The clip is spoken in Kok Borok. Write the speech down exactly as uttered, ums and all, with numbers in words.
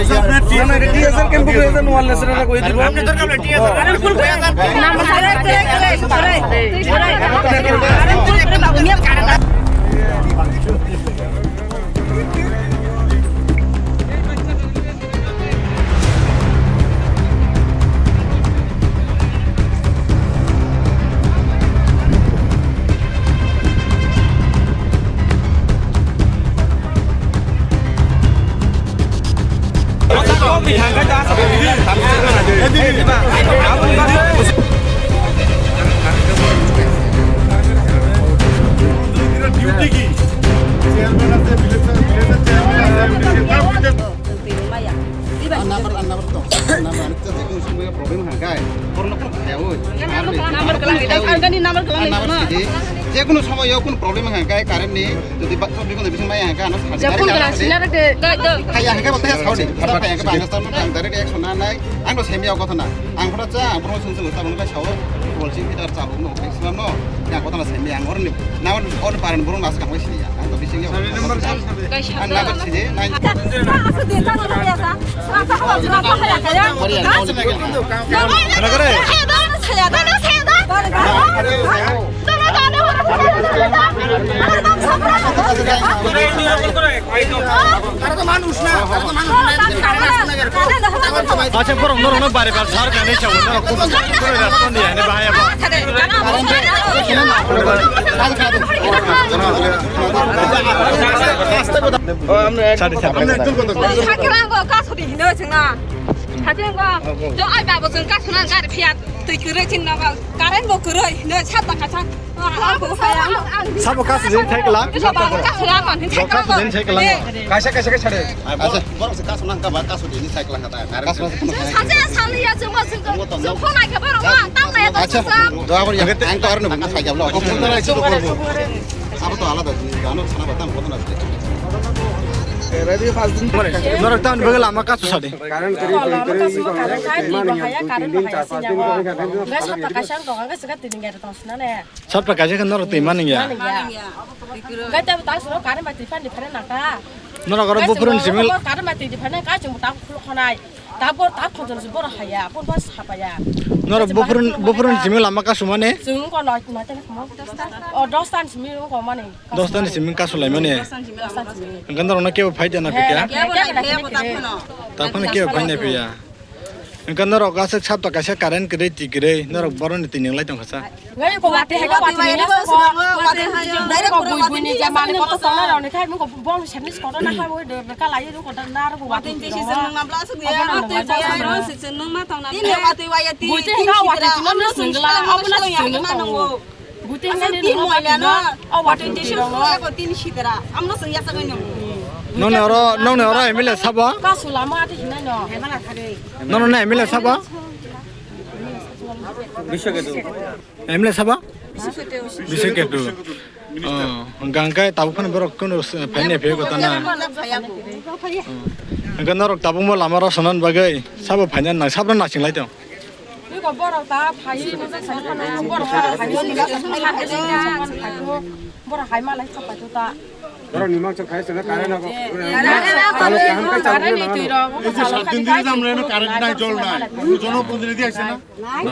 T S R camp ko, T S R no wale sir ko dibo. Apni dorkar hole T S R. Duty ki? Chairman ase, village, village chairman ase, village chairman ase. Ang number, ang number to. Ang number, ang to, ang to, ang to, problem hangkai. Problem hangkai, oi. Number kalang, ang gani number kalang, ang gani number kalang. Ang number sidi. Jekunu somoyo kunu problem hangkai, current ni. Jodi ba, to bikon bising mai hangkai, ano. Jekunu kalang sinar de. Haya hangkai, bote ya saudi. Haya hangkai, bangsa, ang direct action na nai. Ang no semia kotha na. Ang pura cha, ang pura sung sung, tabun kai sao. Bolsing kita cha, no, maximum no. Yang kotha na semia, ang orni. Nawan, orni paran burung nasa kang wai sini ya. Ang to bising ya. Ang number sidi, nine. Acha, borok norok no bare bare sar kani chao, norok kutung kutung respond ya, ne bahaya ba. Sadi, sadi. Sakhe ang bo kasuri hino chwngna. Sakhe ang bo. To ai babo chwng kasuna gari phiya twi kwrwi chwngna ba. Current bo kwrwi hino sat ta kaisa. Sabo kasuri thai kala. Sabo kasuri thai kala. Kaisa kaisa kaisa de. Acha, borok se kasuna ka ba kasuri ni thai kala kata. Saja saliya chwngma chwng. Chwng phone ai khe borok ma tam nai to. Acha, doa kori ang to arno bung sai jablo. Abo to alada jinis, ano sana batam kotha na. Norok town bagwi lama kasu sadi. Lama kasu ma current kai di bahaya, current bahaya sini. Gas hapta kaisa ang tongo, gas ka tini gari tong sina ne. Satpa kaisa khe norok twi mani ya. Mani ya. Gas ta ta suro current ba twi pan di phare nang ta. Norok oro bufurun simil. Current ba twi di phare nang ka chung ta khuluk khonai. Ta bor ta khonjon si bor haya, pon pas hapaya. Norok bufurun, bufurun simil lama kasu mane. Chung ko noi ma tene mo. O dos tan simil ko mane. Dos tani siming kasu lai mani. Dos tani siming. Engkan norok no kebo phai dana pika. Kebo lai, kebo ta phano. Ta phano kebo phai na pia. Engkan norok aswk sab ta kaisa current kwrwi twi kwrwi norok boroni twi neng lai tong kha sa. Ngai ko wati hai ko wati hai ko. Direct ko bui bui ni je mani koto tona roni khai mo ko bol semis koto na khai mo de ka lai ko da na ko wati. Tini wati waya ti. Bui te ka wati no sungla abuna sungla. Buti asal ngani tin nang moila no, tin moila no, tin sing sung ya ko tin sitra. Amno sung ya sa ko no. Nong ne oro, nong ne oro M L A sabo? Ka sulamo ati hinai no. Nong ne M L A sabo? Biswa ketu. M L A sabo? Biswa ketu. Oh, gangkai tabuk phano borok kono phaina phe ko tana. Gana rok tabuk mo lama rok sanan bagwi sabo phaina nang sabra nasing lai tong. Iko borok ta phai, nujak sani phano borok ta phai, nujak sani phano borok hai malai khapai to ta. Borok ni mangsa khai sana kare na ko. Kare na ko, kare ni twi rok. Ei je sat din dhuri jam le no current nai, jol nai. Jonoprotidinidhi aise na? Nai.